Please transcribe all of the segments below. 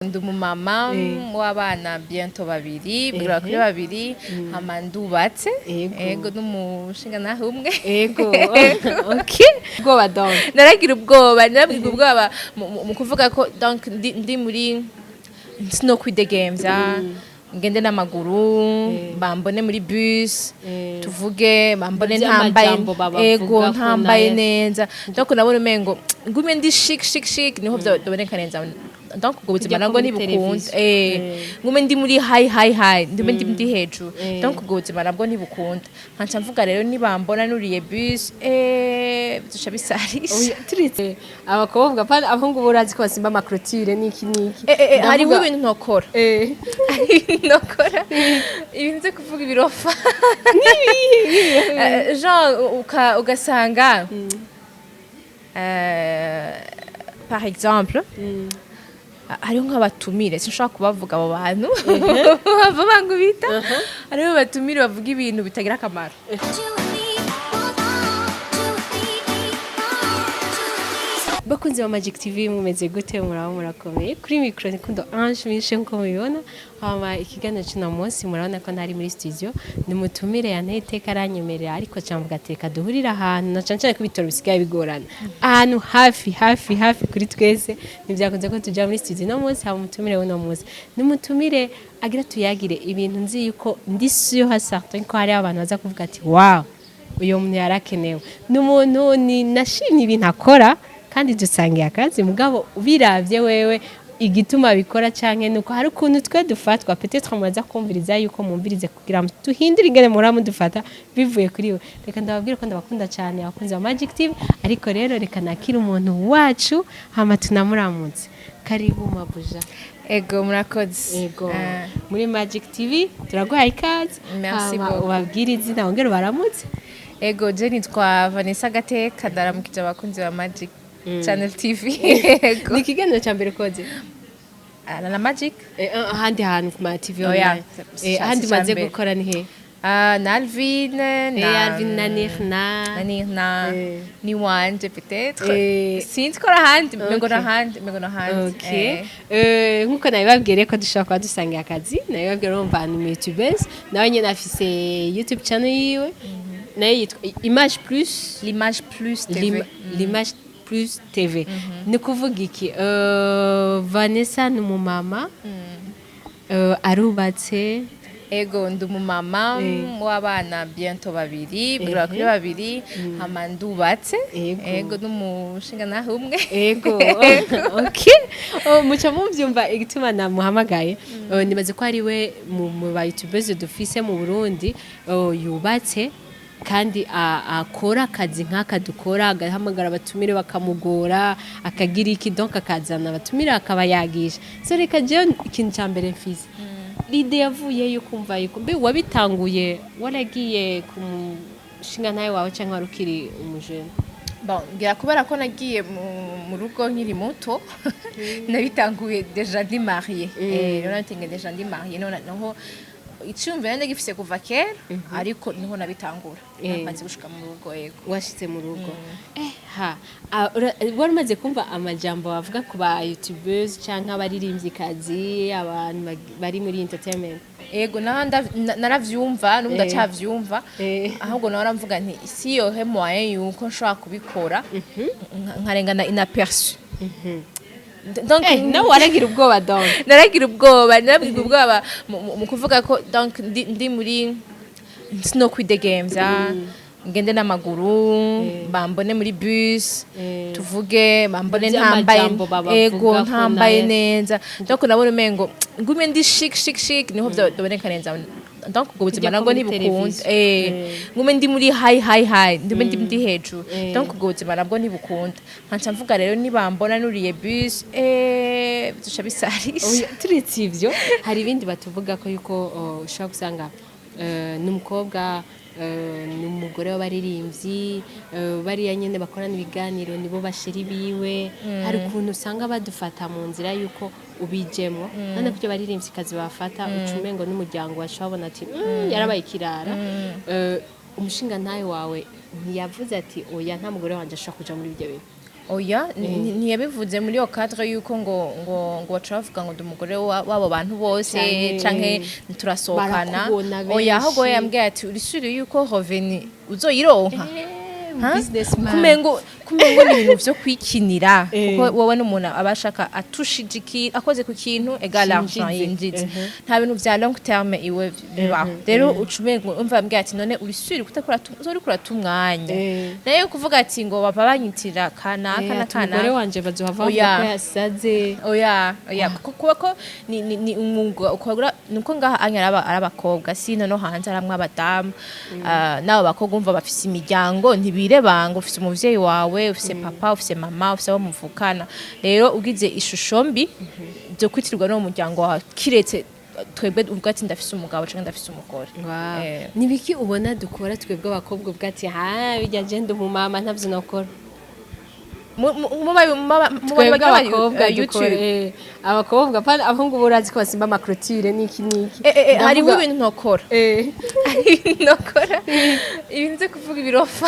Ndi umumama w'abana bientôt babiri, bigera kuri babiri, hama ndubatse. Ego, n'umushingantahe umwe. Ego, okay, ubwoba donc. Naragira ubwoba, narabwirwa ubwoba mu kuvuga ko donc ndi muri sino kwidegemvya, ngende n'amaguru, bambone muri bus, tuvuge, bambone ntambaye Vy'amajambo babavuga ego ko ntambaye naye- neza. Donc nabona umengo ngume ndi chic chic chic, niho vyoboneka neza. Donc ubwo buzima Kujya ko nabwo muri ntibukunda. televiziyo. Ngume ndi muri high high high, ndime ndi hejuru. Donc ubwo buzima nabwo ntibukunda. Nkaca mvuga rero, nibambona nuriye bus, bizoca bisarisha. Oya, turetse abakobwa, pana abahungu, urazi ko basimba ama clôture n'iki n'iki. Hariho Ndavuga- ibintu ntokora. Ntokora ibintu byo kuvuga ibirofa. Genre ugasanga par exemple hariho nk'abatumire, sinshobora kubavuga abo bantu bava bangubita, hariho abatumire bavuga ibintu bitagira akamaro. 2, 3, 4, 1, 2, 3, 4, 1, 2, 3. Bakunzi ba Magic TV, mumeze gute? Muraba murakomeye? Kuri micro nikundo Ange Mishe, nkuko mubibona. Hama ikiganiro cy'uno munsi, murabona ko ntari muri studio, ni mutumire yanteye iteka, aranyemerera, ariko cyangwa gateka duhurira ahantu na cyane cyane ko ibitoro bisigaye bigorana, ahantu hafi hafi hafi kuri twese. Ntibyakunze ko tujya muri studio no munsi. Hama umutumire w'uno munsi ni umutumire agira tuyagire ibintu nzi yuko ndi sûr certain ko hari abantu baza kuvuga ati: "Wow, uyu muntu yarakenewe." Ni umuntu ni nashimye ibintu akora, kandi dusangiye akazi. Mugabo ubiravye wewe igituma bikora, canke nuko hari ukuntu twe dufatwa, peut-être mubaza kumviriza yuko mumvirize kugira ngo duhindure ingene muhora mudufata bivuye kuri we. Reka ndababwire ko ndabakunda cyane, abakunzi ba Magic TV. Ariko rero reka nakire umuntu wacu, hama tunamuramutse. Karibu, mabuja. Ego, murakoze. Ego. Muri Magic TV turaguhaye ikaze. Merci Hama beaucoup. ubabwire izina, wongere ubaramutse. Ego, je nitwa Vanessa Gateka, ndaramukije abakunzi ba Magic Channel TV. Ego. Ni ikiganiro cya mbere koze? Ah, na Magic? Ahandi hantu ku ma TV Oya, online. Ahandi si ca maze mbere. gukora ni he? Ah, na Alvin, na Alvin na Nirna. Na Nirna, ni wanje peut-être. Sinzi ko ahandi, mengo nahandi, mengo nahandi. Okay. Nkuko nabibabwiye ko dushobora kuba dusangiye akazi, nabibabwiye, urumva ni umu youtubers, nawe nyine afise YouTube channel yiwe, nayo yitwa Image Plus. L'Image Plus TV. L'Image Plus TV. Ni kuvuga iki? Vanessa ni umumama, arubatse. Ego, ndi umumama w'abana bientôt babiri, bigera kuri babiri, hama ndubatse. Ego. Ego, n'umushingantahe umwe. Ego, okay. Oh, muca muvyumva igituma namuhamagaye. Oh, nibaze ko ari we mu ba youtubers dufise mu Burundi, oh, yubatse kandi akora akazi nk'aka dukora, agahamagara abatumire bakamugora, akagira iki, donc akazana abatumire akabayagisha. So reka jewe ikintu cya mbere mfise, l'idée yavuye yo kumva yuko mbe wabitanguye waragiye ku mushingantahe wawe cyangwa wari ukiri umujene? Bon, ngira kubera ko nagiye mu rugo nkiri muto, nabitanguye déjà ndi mariée. Rero nabitanguye déjà ndi mariée, none naho icyumviro nari ndagifise kuva kera, ariko niho nabitangura namaze gushika mu rugo, yego. Washitse mu rugo. Ha. Ah, wari umaze kumva amajambo bavuga ku ba youtubers canke abaririmvyikazi, abantu bari muri entertainment? Ego, naho naravyumva, n'ubu ndacavyumva. Ahubwo nawe aramvuga nti si yohe moyen yuko nshobora kubikora nkarengana inaperçu. Donc Nawe waragira ubwoba donc. Naragira ubwoba, narabwirwa ubwoba mu kuvuga ko donc ndi muri sino kwidegemvya, ngende n'amaguru, bambone muri bus, tuvuge, bambone ntambaye Vy'amajambo babavuga ego ko ntambaye naye- neza. Donc nabona umengo ngume ndi chic chic chic, niho vyoboneka neza. Donc ubwo buzima Kujya ko nabwo muri ntibukunda. televiziyo. Ngume ndi muri high high high, ndime ndi hejuru. Donc ubwo buzima nabwo ntibukunda. Nkaca mvuga rero, nibambona nuriye bus, bizoca bisarisha. Oya, turetse ivyo, hari ibindi batuvuga ko yuko, oh, ushobora gusanga ni umukobwa, ni umugore w'abaririmbyi, bariya nyene bakorana ibiganiro nibo bashira biwe. Hari ukuntu usanga badufata mu nzira yuko ubijemwo none kubyo baririmbyi bafata, uca umengo n'umuryango bashobora ati: yarabaye ikirara." Umushingantahe wawe ntiyavuze ati: "Oya, nta mugore wanje ashobora kuja muri ibyo bintu"? Oya, ntiyabivuze muri iyo cadre yuko ngo baca bavuga ngo ndi umugore w'abo bantu bose Canke canke turasohokana. Barakubona Oya, ahubwo we benshi. yambwiye ati: "Uri sûre yuko revenu uzoyironka?" Ha? Businessman. Kumengo ni ibintu vyo kwikinira, kuko wowe n'umuntu aba ashaka atushije akoze ku kintu, égal argent Cinjize. yinjize. Nta bintu vya long terme iwe bibaho. Rero uca umengo, umva, yambwiye ati: "None uri sûre kutakora, uzoriko urata umwanya?" Nayo kuvuga ati ngo bava banyitirira kanaka na Ati umugore kanaka. wanje bazohava Oya. bavuga ko yasaze. Oya, kuko kuba ko ni umwuga ukora, nuko ngaha anya araba ari abakobwa, sino no hanze aramwe abadamu. Ah, n'abo bakobwa, umva, bafise imiryango, ntibirebanga. Ufise umuvyeyi wawe, ufise papa, ufise mama, ufise abo muvukana. Rero ugize ishusho mbi byo kwitirirwa n'uwo muryango wawe, kiretse twebwe uvuga ati ndafise umugabo canke ndafise umugore. Wow. Nibiki ubona dukora twebwe abakobwa ubwo ati: "Ha, bijya je ndi umumama, ntavyo nokora"? Mu Twebwe bagira abakobwa dukora YouTube. Abakobwa pana, abahungu urazi ko basimba ama clôture n'iki n'iki. Hariho ibintu ntokora. Hari ibintu ntokora, ibintu byo kuvuga ibirofa.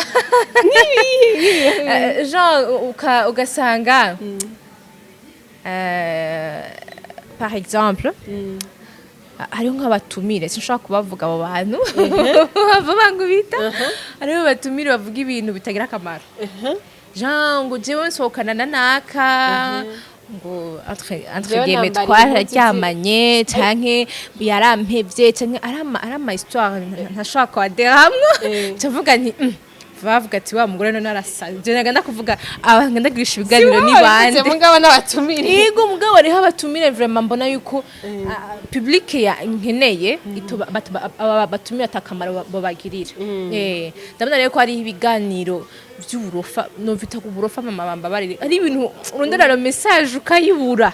Genre ugasanga par exemple hariho nk'abatumire, sinshobora kubavuga abo bantu bava bangubita, hariho abatumire bavuga ibintu bitagira akamaro, genre ngo jewe nsohokana na naka, ngo entre Jewe guillemets nambara impuzu twararyamanye, canke yarampevye, canke arama histoire ntashobora kwaderamwo. Ndavuga nti bavuga ati: "Wa mugore none arasaze." Je naganda kuvuga aba ndagirisha ibiganiro ni bande? Mugabo n'abatumire. Yego, mugabo hariho abatumire vraiment mbona yuko public ya nkeneye aba batumire atakamaro babagirira. Ndabona rero ko hariho ibiganiro by'uburofa, novita ku burofa, mama bambabarire, ari ibintu urondera le message ukayibura.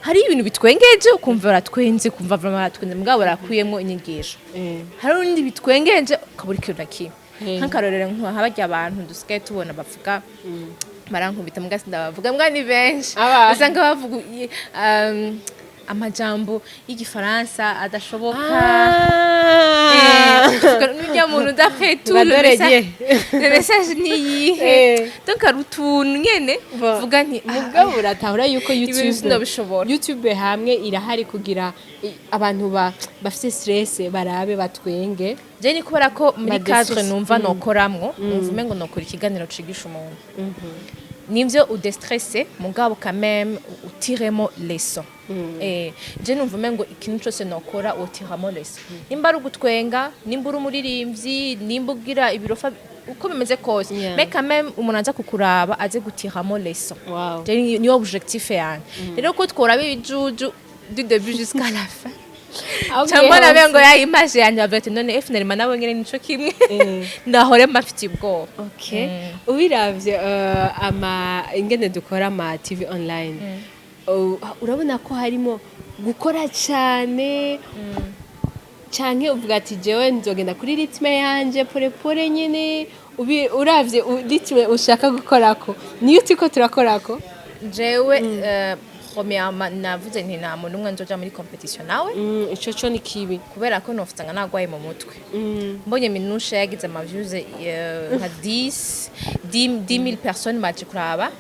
Hari ibintu bitwengeje, ukumva baratwenze, ukumva vraiment baratwenze, mugabo barakuyemo inyigisho. Hari undi bitwengeje ukabura ikintu na kimwe. Nk'akarorero, nka barya abantu dusigaye tubona bavuga, barankubita mbwa, sindabavuga mbwa, ni benshi. Usanga bavuga amajambo y'igifaransa adashoboka. N'urya muntu d'après tout le Badorege. message, le message niyihe? Donc hari utuntu nyene vuga nti ah, Mugabo uratahura yuko ibintu YouTube sinabishobora. YouTube hamwe irahari kugira abantu bafite stress barabe batwenge. Je ni kubera ko muri Badesise. cadre numva nokoramwo, numva umengo nokora ikiganiro cigisha umuntu, nivyo udestresse, mugabo quand même utiremo leçon. Je numva umengo ikintu cose nokora utiramo leçon, nimba ari ugutwenga, nimba uri umuririmbyi, nimba ugira ibirofa, uko bimeze kose, mais quand même umuntu aza kukuraba aze gutiramo leçon. Je niyo objectif yanje. Rero ko tworaba ibijuju du début jusqu'à la fin, cyangwa nabe ngo ya image yanjye bavuga ati: "None finalement nawe nyene nico kimwe." Ndahore mba mfite ubwoba. Okay. Ubiravye ama ingene dukora ama TV online, urabona ko harimo gukora cyane, canke uvuga ati: "Jewe nzogenda kuri rythme yanje pole pole nyene"? Uravye rythme ushaka gukorako niyo turiko turakorako? Jewe premièrement navuze nti nta muntu umwe nzoja muri compétition nawe. Ico co ni kibi. Kubera ko nofitanga nagwaye mu mutwe mbonye Minusha yagize ama views nka 10 10,000 personnes baje kuraba,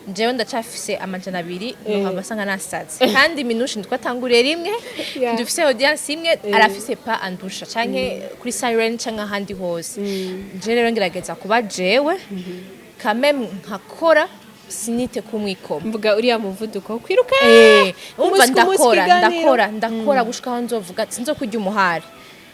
jewe ndacafise 200, nohava nsanga nasaze. Kandi Minusha ntitwatanguriye rimwe, dufise audience imwe, arafise pa andusha canke kuri Siren canke ahandi hose. Je rero ngerageza kuba jewe quand même, nkakora sinite kumwikoma. Mvuga uriya muvuduko wo kwiruka umva, umunsi ku munsi ndakora ikiganiro. Ndakora gushika aho nzovuga sinzokurya umuhari.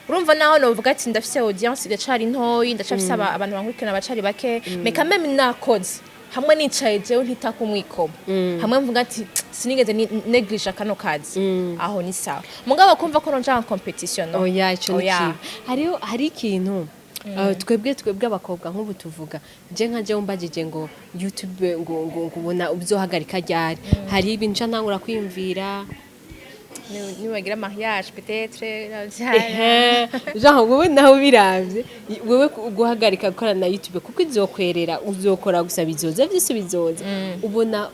Urumva, naho novuga ati ndafise audience iracari ntoyi, ndacafise abantu bankurikirana bacari bake, mais quand même nakoze hamwe nicaye jewe ntita kumwikoma, hamwe mvuga ati sinigeze neglige kano kazi, aho ni sawa. Mugabo kumva ko nonja en compétition, no. Oya, ico ni Oya. kibi. Hariho hari ikintu twebwe abakobwa nk'ubu tuvuga, je nka jewe umbajije ngo YouTube ngo ubona uzohagarika ryari, hari ibintu nca ntangura kwiyumvira. Niwagira mariage peut-être. Ehe, genre wowe nawe ubiravye, wewe guhagarika gukorana na YouTube, kuko izokwerera uzokora gusa, bizoza vyose bizoza. Ubona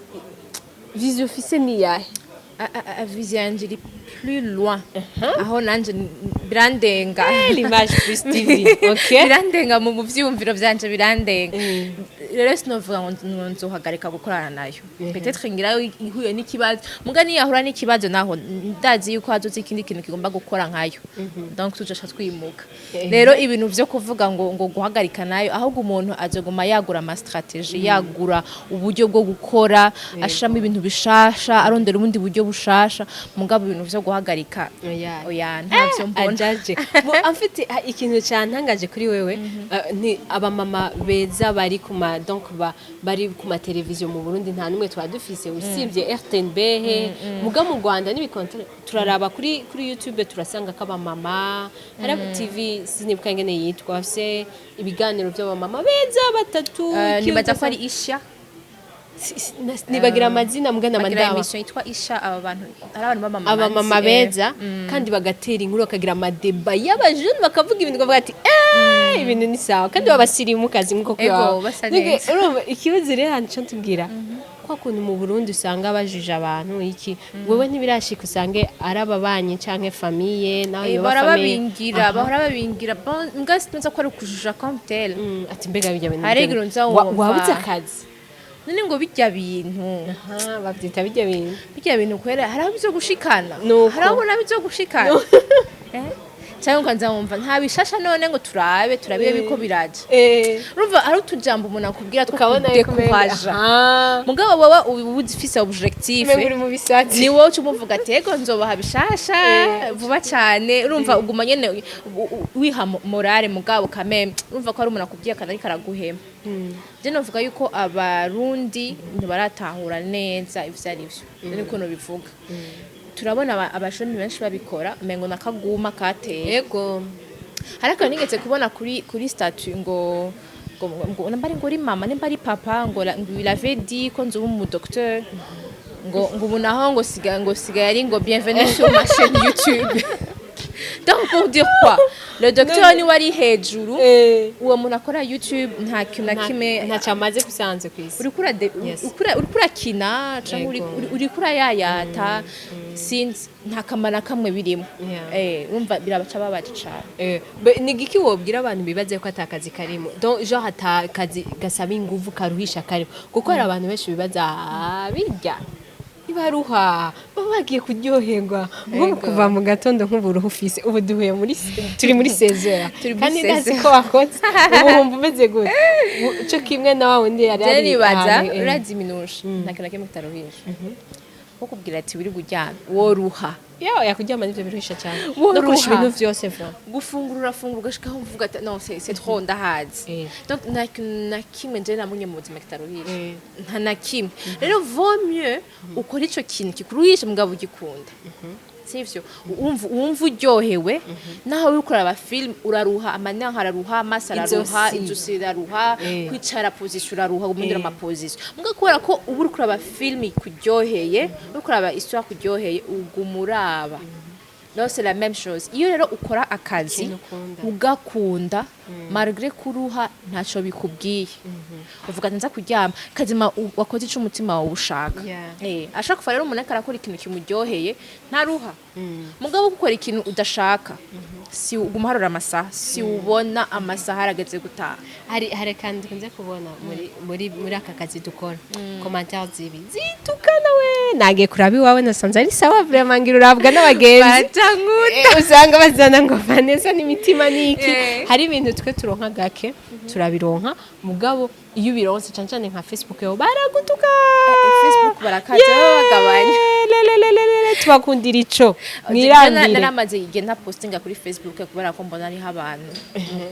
vision ufise ni yahe? Vision yanje iri plus loin, aho nanje birandenga. L'image plus TV, okay. Birandenga mu vyiyumviro vyanje, birandenga. Rero sinovuga ngo nzohagarika gukorana nayo. Peut-être ngira ihuye n'ikibazo, muga niyahura n'ikibazo naho ndazi yuko hazoza ikindi kintu kigomba gukora nkayo, donc tuzoca twimuka. Rero ibintu vyo kuvuga ngo guhagarika nayo, ahubwo umuntu azoguma yagura ama stratégie, yagura uburyo bwo gukora, ashiramo ibintu bishasha, arondera ubundi buryo bushasha. Mugabo ibintu vyo guhagarika, Oya. oya, ntavyo mbona. Ajaje. Bo, afite ikintu cyantangaje kuri wewe, ni abamama beza bari ku ma, donc bari ku ma televiziyo mu Burundi, nta numwe twa dufise usibye RTNB. He muga mu Rwanda n'ibikontra turaraba kuri YouTube, turasanga ko abamama hari TV, sinibuka ngene yitwa, bafise ibiganiro by'abamama beza batatu. Nibaza ko ari Isha. Nibagira amazina mugana bagira mandaba. Émission yitwa Isha. Aba bantu ari abantu b'abamama abamama nzi, beza kandi bagatera inkuru, bakagira ama débat y'abajene, bakavuga ibintu, bakavuga ati eee, ibintu ni sawa, kandi babasirimu kazi nkuko Ego, kwiwabo. basa Nige, neza. urumva ikibazo rero hano cyo tubwira kwa kuntu mu Burundi usanga bajuje abantu iki, wewe ntibirashika usange ari ababanyi canke famille naho Eh, yoba bahora famille babingira, bahora babingira. Bon, mbwa sinzi ko ari ukujuja comme tel. Ati mbega bijya bintu Hari igihe nza wumva. Wabuze akazi. None ngo bijya bintu Aha, bavyita bijya bintu. Bijya bintu kwera hari aho bizo gushikana. Nuko. Hari aho ubona bizo gushikana. Eh? Cyangwa ukanza wumva nta bishasha, none ngo turabe biko biraje. Urumva hari utujambo umuntu akubwira two Ukabona yuko umenga, kudekuraja. Mugabo wowe uba ufise objectif. Umenga uri mu bisatsi. Ni wowe uca umuvuga ati ego, nzobaha bishasha vuba cyane. Urumva uguma nyene wiha morale, mugabo kameme urumva ko hari umuntu akubwiye akantu ariko araguhema. Je novuga yuko Abarundi ntibaratahura neza ivyo ari vyo, niko nobivuga. Turabona abajene benshi babikora, umengo nakaguma kateye. Hari akantu nigeze kubona kuri statut ngo nimba ari ngo uri mama, nimba ari papa, ngo il avait dit ko nzoba umu docteur, ngo ubu naho ngo sigaye ari ngo bienvenue sur ma chaîne YouTube. Donc pour dire quoi? Le docteur niwe ari hejuru, uwo muntu akora YouTube nta kintu na kimwe. Ntacyo amaze kusanze ku isi. Uriko Yes. uriko urakina canke uriko urayayata, sinzi, nta kamaro na kamwe birimo. Urumva birabaca babaje cane. Ni giki wobwira abantu bibaze ko atakazi karimo, donc genre atakazi gasaba inguvu, karuhisha karimo? Kuko hari abantu benshi bibaza: "Ah, birya ntibaruha, baba bagiye kuryoherwa." Nk'ubu kuva mu gatondo, nk'ubu uruhu ufise ubu, duhuye muri turi muri sezera. Turi muri Kandi ndazi sezera. ko wakoze, ubu wumva umeze gute? Co kimwe na wa wundi yari Je ari nibaza, ahantu, urazi iminusha, nta kintu na kimwe kitaruhisha. Nko kubwira ati wiri kuryama, woruha. Yawe yakuryama nivyo biruhisha cyane no Woruha. kurusha ibintu vyose vraiment. Gufungura, urafungura ugashikaho uvuga ati non, c'est trop, ndahazi. Donc nta kintu na kimwe je namunye mu buzima kitaruhisha, nta na kimwe. Rero vaut mieux ukora ico kintu kikuruhisha mugabo ugikunda, sivyo? Wumva uryohewe. Naho uriko uraraba film uraruha, amanyaha araruha, amaso araruha, Izosi. izosi riraruha, kwicara position uraruha, guhindura ama position. Muga kubera ko uba uriko uraraba film ikuryoheye, uriko uraraba histoire kuryoheye, uguma uraba. No, c'est la même chose iyo rero ukora akazi Ikintu ukunda. ugakunda, malgré kuruha ntaco bikubwiye. Uvuga ati nza kuryama kazima, wakoze ico umutima wawe ushaka. Ashaka kuva rero umuntu ariko arakora ikintu kimuryoheye ntaruha. Mugabo gukora ikintu udashaka, si uguma harura amasaha, si ubona amasaha arageze gutaha. Hari kandi dukunze kubona muri aka kazi dukora commentaire zibi zitukana. We nagiye kuraba iwawe, nasanze ari sawa vraiment, ngira urabwa n'abagenzi. Bacankuta. Usanga bazana ngo Vanessa n'imitima n'iki. Hari ibintu twe turonka gake, turabironka, mugabo iyo ubironse cyane cyane nka Facebook yo baragutuka. Facebook barakaza, baba bagabanya. Le, le, le, le, le, le, tubakundira ico mwirambire. Naramaze igihe nta postinga kuri Facebook kubera ko mbona ariho abantu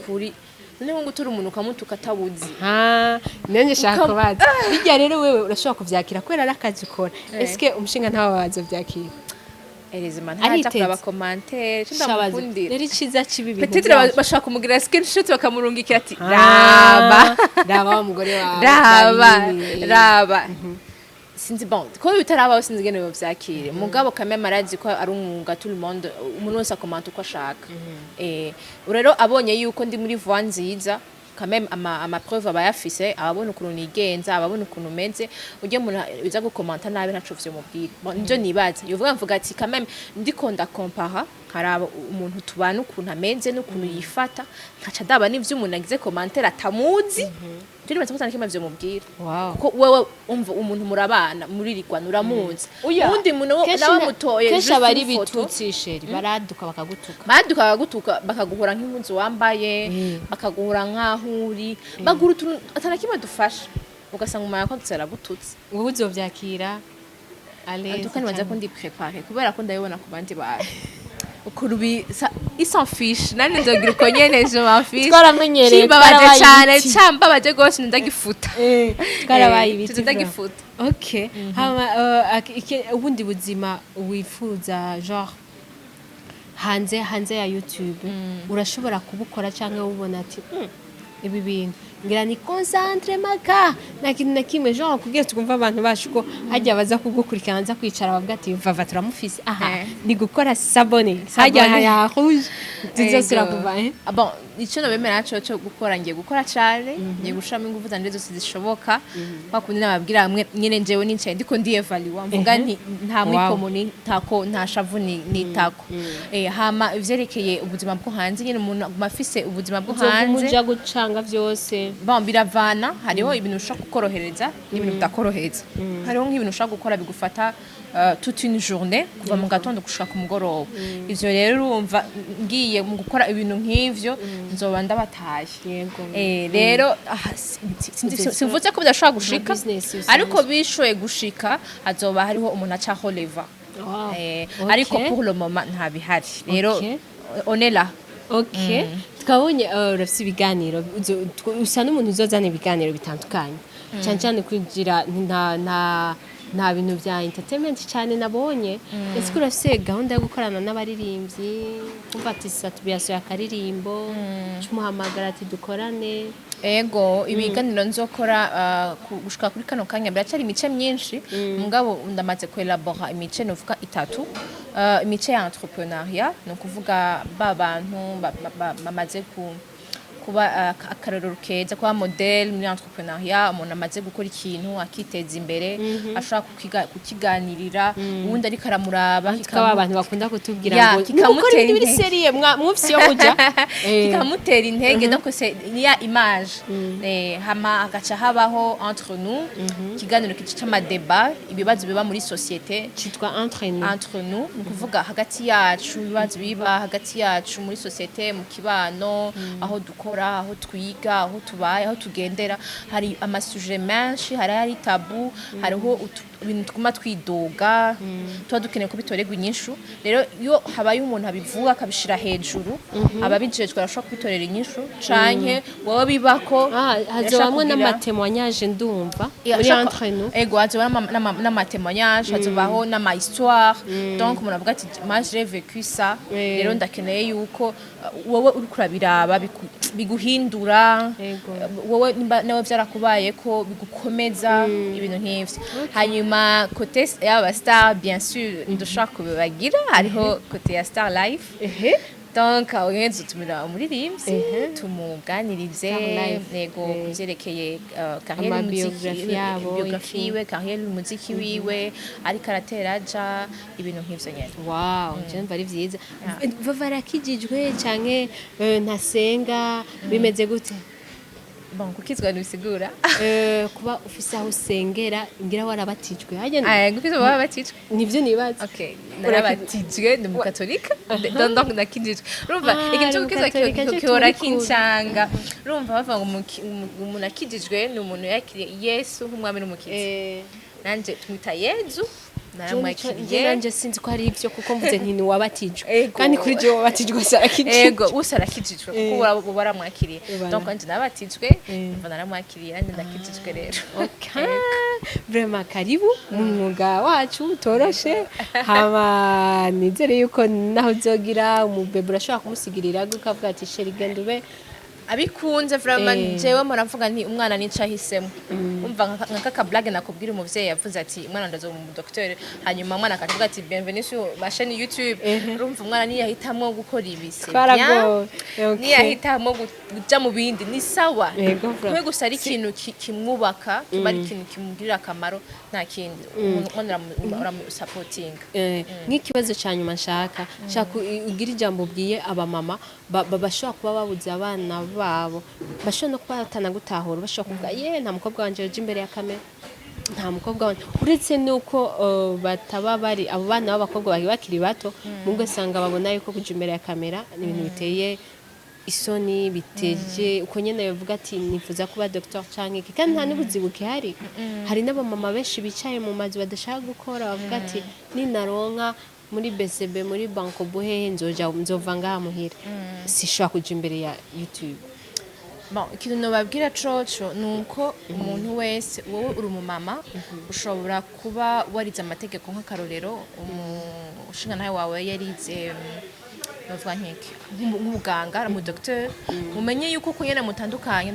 kuri none ngo utura umuntu ukamutuka atabuzi. Ha, nanjye shaka kubaza bijya rero, wewe urashobora kuvyakira kubera ari akazi ukora, eske umushinga ntawe bazovyakira? Erezima ntaja Ariteze. kuraba commentaire cyo Shabazo. ndamukundira. Rero iciza kibi ibintu Peut-être byacu. bashaka kumugira screenshot bakamurungikira ati raba. Raba wa mugore wawe. Raba. Raba. Raba, sinzi, bon, ko bitarabaho sinzi ingene bavyakire. Mugabo quand même arazi ko ari umwuga, tout le monde, umuntu wese akomanta uko ashaka. Rero abonye yuko ndi muri voie nziza, quand même ama preuve aba yafise, ababona ukuntu nigenza, ababona ukuntu meze. Ujye umuntu uza gukomanta nabi ntaco vyomubwira. Bon, nivyo nibaza, yovuga mvuga ati quand même ndiko ndakompara, nkaraba umuntu tubana ukuntu ameze n'ukuntu yifata, nkaca ndaba n'ivyo umuntu agize commentaire atamuzi. Turi ko kimwe vyomubwira, kuko wewe umva umuntu murabana, muririgwana, uramuzi. Uwundi muntu Kenshi nawe mutoye kenshi juste aba ari ifoto. Ibitutsi, chéri, baraduka bakagutuka. Baduka bakagutuka, bakaguhora nk'impuzu wambaye, bakaguhora nk'aho uri, bagura utuntu atana kimwe dufasha, ugasanga umuntu yakwanditse aragututse. Wowe uzovyakira à l'aise? Antuka nibaza ko ndi préparée, kubera ko ndabibona ku bandi bantu ukuntu ils s'en fiche. Nani nzogira uko nyene, je m'en fiche. Twaramenyereye, Kimbabaje twarabaye cane, ibiti. cambabaje gose, ndagifuta. Twarabaye ibiti. Ndagifuta. Okay, hama ubundi buzima wifuza, genre hanze ya YouTube, urashobora kubukora cyangwa ubona ati ibi bintu ngira ni concentre maka nta kintu na kimwe, genre kugira twumve abantu bacu ko hajya baza kugukurikirana, baza kwicara bavuga ati: "Vava turamufise aha." Ni gukora s'abonner hajya S'abonner. ya rouge tuzosubira Ego. kuva. Ah, bon, icyo nabemera cyo gukora, ngiye gukora cyane, ngiye gushiramo ingufu zanje zose zishoboka. Kwa kundi nababwira hamwe nyene, njewe nicaye ndiko ndiyevaluwa, mvuga nti nta mwikomo ni ntako, nta shavu ni nitako. Hama ivyerekeye ubuzima bwo hanze nyene, umuntu aguma afise ubuzima bwo Uzoguma hanze. uja gucanga vyose? Bon, biravana. Hariho ibintu ushobora kukorohereza n'ibintu bitakorohereza. Hariho nk'ibintu ushobora gukora bigufata toute une journée, kuva mu gatondo gushika ku mugoroba. Ivyo rero urumva ngiye mu gukora ibintu nk'ivyo, nzoba ndabataye. Rero aha, simvuze ko bidashobora gushika, business usanzwe. ariko bishoboye gushika hazoba hariho umuntu aca releva. Ariko pour le moment nta bihari rero. On est là. Okay, twabonye urafise ibiganiro, usa n'umuntu uzozana ibiganiro bitandukanye, cyane cyane kugira nta bintu bya entertainment cyane nabonye. Ese ko urafise gahunda yo gukorana n'abaririmbyi, kumva ati Sat-B yasohoye akaririmbo, cumuhamagara ati dukorane? Ego, ibiganiro nzokora gushika kuri kano kanya biracyari imice myinshi, mugabo ndamaze kwelabora imice novuga itatu. Imice ya entrepreneuriat, ni ukuvuga ba bantu bamaze kuba akarorero keza, kuba modèle muri entrepreneuriat, umuntu amaze gukora ikintu akiteza imbere, ashobora kukiganirira uwundi ariko aramuraba. Tukaba abantu bakunda kutubwira Ya, ngo kikamutera mukora ibintu biri intege. sérieux, mwufise iyo muja. Kikamutera intege, donc c'est niya image. Hama hagaca habaho entre nous, ikiganiro kica c'ama débats, ibibazo biba muri société. Citwa entre nous? Entre nous, ni ukuvuga hagati yacu, ibibazo biba hagati yacu muri société, mu kibano, aho dukora, aho twiga, aho tubaye, aho tugendera. Hari ama sujets menshi, hari tabou, hariho ibintu tuguma twidoga, tuba dukeneye ko bitorerwa inyishu. Rero iyo habaye umuntu abivuga akabishira hejuru, ababijejwe barashobora kubitorera inyishu, canke wowe bibako. Ah, hazobamwo n'ama témoignages ndumva muri entre nous. Ego, hazoba n'ama témoignages, hazobaho n'ama histoires. Donc umuntu avuga ati: "Moi, j'ai vécu ça." Rero ndakeneye yuko wowe uriko urabiraba biguhindura. Wowe nimba nawe vyarakubaye ko bigukomeza, ibintu nk'ivyo. Hanyuma côté y'aba star, bien sûr ndushobora kubibagira, hariho côté ya Star Life. Donc aho nyene tuzotumira umuririmbyi, tumuganirize. Star Life. Yego, kuvyerekeye carrière Ama y'umuziki, biographie yabo, biographie iki. yiwe, carrière y'umuziki wiwe, ariko aratera aja, ibintu nk'ivyo nyene. Wow, je numva ari vyiza. Vava arakijijwe canke ntasenga, bimeze gute? Bon, gukizwa ntibisigura Kuba ufise aho usengera, ngira warabatijwe harya? Gukizwa baba batijwe. Nivyo nibaza. Okay, narabatijwe, ndi umukatolika, donc nakijijwe. Urumva Ah, ikintu cyo uri gukizwa umukatolika, cyo gihora tubikunda. kincanga. Urumva bavuga ngo umuntu akijijwe ni umuntu yakiriye Yesu nk'umwami n'umukiza. Nanje tumwita Yezu, naramwakiriye. Nanje sinzi ko ari ivyo, kuko mvuze nti niwabatijwe, Ego. kandi kuri jewe wabatijwe se arakijijwe. Ego, wose arakijijwe kuko uba waramwakiriye. Voilà. Donc nanje nabatijwe, umva naramwakiriye, nanjye ndakijijwe rero. Okay. Vraiment karibu mu mwuga wacu utoroshe. Hama nizere yuko naho uzogira umubebe urashobora kumusigirira, ukavuga ati: "Chéri, genda ube." Abikunze vraiment. Jewe muravuga nti umwana nico ahisemo. Umva nka kaka blague nakubwira, umuvyeyi yavuze ati: "Umwana ndazo mu docteur," hanyuma umwana akavuga ati: "Bienvenue sur ma chaîne YouTube." Urumva umwana niyahitamwo gukora ibi, c'est bien. Twaragowe. Okay. Niyahitamwo kuja mu bindi, ni sawa. Yego, vraiment. Kwe gusa ari ikintu kimwubaka, kiba ari ikintu kimugirira akamaro, nta kindi. Umwana uramusapotinga. Nk'ikibazo cya nyuma, nshaka ugire ijambo ubwiye abamama bashobora kuba babuze abana. babo bashobora no kuba batanagutahura, bashobora kuvuga: "Ye, nta mukobwa wanje yoja imbere ya kamera, nta mukobwa wanje." Uretse nuko bataba bari abo bana b'abakobwa bari bakiri bato, ugasanga babona yuko kuja imbere ya kamera ni ibintu biteye isoni, biteje uko nyene. Bavuga ati: "Nifuza kuba docteur canke iki," kandi nta n'ubuzi bukihari. Hari n'abamama benshi bicaye mu mazu badashaka gukora, bavuga ati: "Ninaronka muri BCB, muri Bancobu, hehe, nzoja, nzova ngaha muhira, sishobora kuja imbere ya YouTube." Bon, ikintu nobabwira coco ni uko umuntu wese, wowe uri umumama, ushobora kuba warize amategeko nk'akarorero, umushingantahe wawe yarize novuga nk'iki, nk'ubuganga, ari umudocteur, mumenye yuko uko nyene mutandukanye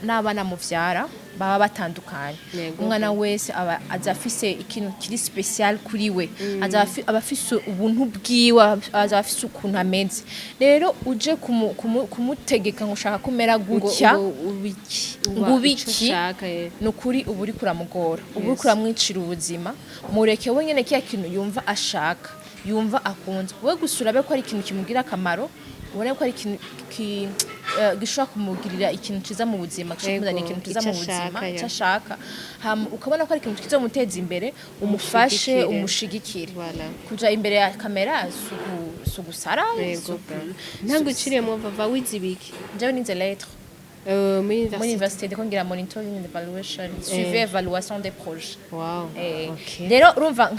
n'abana muvyara baba batandukanye. Umwana wese aba aza afise ikintu kiri spécial kuri we, aza aba afise ubuntu bwiwe, aza afise ukuntu ameze. Rero uje kumutegeka ngo ushaka kumera gutya, ngo ubiki, ngo ubiki, ico ushaka, eh. Ni ukuri uba uriko uramugora, uba uriko uramwicira ubuzima. Mureke wenyene kiya kintu yumva ashaka, yumva akunze. We gusa urabe ko ari ikintu kimugira akamaro, ubone ko ari ikintu gishobora kumugirira ikintu ciza mu buzima, gishobora kumuzanira ikintu ciza mu ico buzima, ashaka, ya. Ico ashaka. Hama ukabona ko ari ikintu kizomuteza imbere, umufashe, Umushigikire. umushigikire. Voilà. Kuja imbere ya kamera si ugusara. Ntabwo uciriyemo, vava wize ibiki? Jewe nize lettre. Muri Muri université? Université ndiko ngira monitoring and evaluation, suivi évaluation des projets. Rero urumva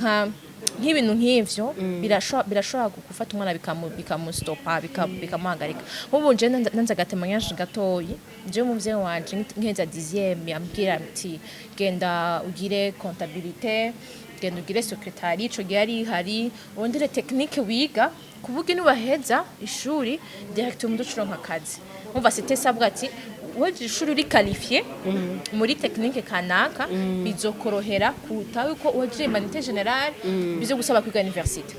nk'ibintu nk'ivyo birashobora gufata umwana bikamustopa, bikamuhagarika. Nk'ubu je nanze agatémoignage gatoyi. Jewe umuvyeyi wanje nkeza dixième yambwira ati: "Genda ugire comptabilité, genda ugire secrétariat." Ico gihe yari ihari urondere technique wiga, kuvuga niwaheza ishuri directement ucuronka akazi. Umva, c'était ça. Avuga ati: "Uhejeje ishuri uri qualifié muri technique kanaka, bizokorohera kuruta yuko uhejeje humanité générale, bizo gusaba kwiga université."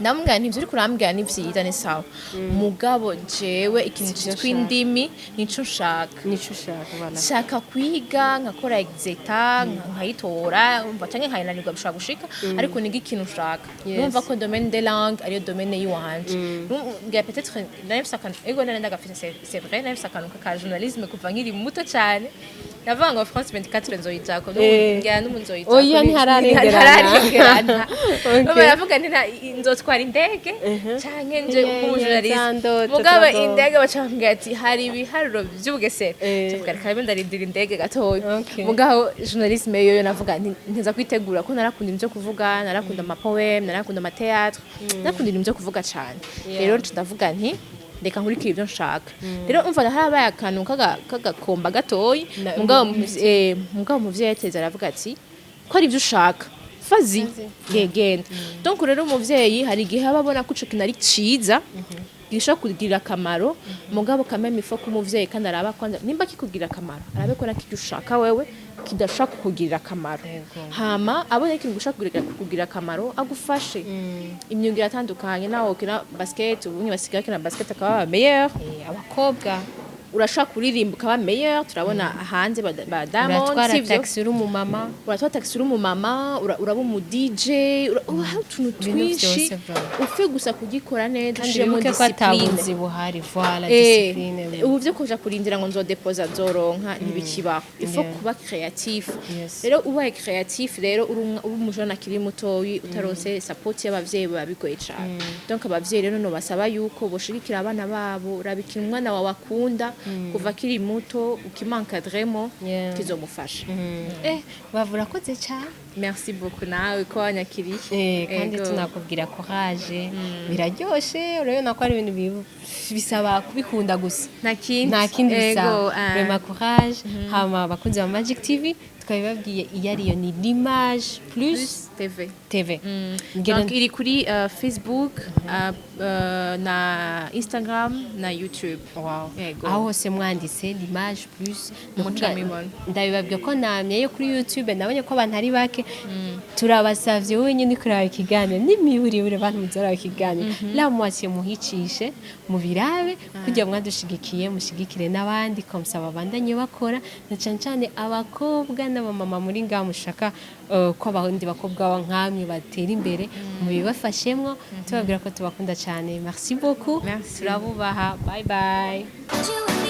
Ndamubwira nti: "Ivyo uriko urambwira ni vyiza, ni sawa, mugabo jewe ikintu Sivyo. citwa indimi nico nshaka." Nico ushaka, voilà. Nshaka kwiga nkakora exeta nkayitora, umva, canke nkayinanirwa, bishobora gushika, ariko niga ikintu nshaka. Numva ko domaine des langues ariyo domaine yiwanje. Ngira peut-être nari mfise akantu, ego, nari ndagafise, c'est vrai, nari mfise akantu ka journalisme kuva nkiri muto cane. Navuga ngo France 24 nzoyijako. Ngira n'ubu nzoyijako. Oya, ntihararengerana. Ntihararengerana. Baravuga nti nzotwara indege canke nje kuba umujournaliste. Za ndoto Mugabo turagowe. indege baca bambwira ati hari ibiharuro vy'ubugesera. Ndavuga reka mbe ndarindira indege gatoya. Mugabo journalisme yoyo navuga nti nteza kwitegura, ko narakunda ibintu vyo kuvuga, narakunda amapoème, narakunda amathéâtre, narakunda ibintu vyo kuvuga cane. Rero nca ndavuga nti reka nkurikire ibyo nshaka. Rero umva, harabaye akantu k'agakomba gatoyi. Mugabo umuvyeyi yateze aravuga ati: "Ko ari ibyo ushaka, vas-y, genda." Donc rero umuvyeyi hari igihe aba abona ko ico kintu ari ciza, gishobora kugirira akamaro, mugabo kameme ifo ko umuvyeyi kandi araba kwanza nimba kikugirira akamaro, arabe ko nakiryo ushaka wewe kidashobora kukugirira akamaro. Hama abonye ikintu gishobora kukugirira akamaro, agufashe. Imyuga iratandukanye, nawe ukina basket, ubunye basigaye bakina basket akaba meilleur. Abakobwa. Urashobora kuririmba ukaba meilleur, turabona hanze ba Diamond. Uratwara Sivyo? taxi uri umumama. Uratwara taxi uri umumama, uraba umu DJ, hari utuntu Ibintu twinshi. vyose, vraiment. Upfe gusa kugikora neza, Kandi ushiremo wibuke ko discipline. atabuzi buhari, voilà, discipline. Ubu vyo kuja kurindira ngo nzodepoza, nzoronka, ntibikibaho. Il faut kuba créatif. Rero ubaye créatif, rero uri umujana akiri mutoyi, utaronse support y'abavyeyi, biba bigoye cane. Donc abavyeyi rero no basaba yuko boshigikira abana babo. Raba ikintu umwana wawe akunda kuva akiri muto, ukimankadremo, kizomufasha. Bavura, urakoze cyane. Merci beaucoup nawe ko wanyakiriye. Kandi Ego. tunakubwira courage, biraryoshe. Urabona ko ari ibintu bisaba kubikunda gusa. Nta kindi. Nta kindi bisaba. Ego, ah. Vraiment courage. Hama abakunzi ba Magic TV, twabibabwiye iyo ariyo, ni l'Image Plus Plus TV. TV. Ngira- Donc iri kuri Facebook, na Instagram na YouTube. Wow. Ego. Aho hose mwanditse l'Image Plus ni Muca ukuvuga- mubibona. Ndabibabwiye ko namye yo kuri YouTube nabonye ko abantu ari bake. Turabasavye, wowe nyine kuraba ikiganiro n'imiburiburi, abantu muzaraba ikiganiro la moitié muhicishe mubirabe, kugira mwadushigikiye mushigikire n'abandi, comme ça babandanye bakora, na cane cane abakobwa n'abamama muri ngaha mushaka ko abandi bakobwa nkamwe batera imbere, mubibafashemwo. Tubabwira ko tubakunda cyane. Merci beaucoup. Merci. Turabubaha. Bye bye. You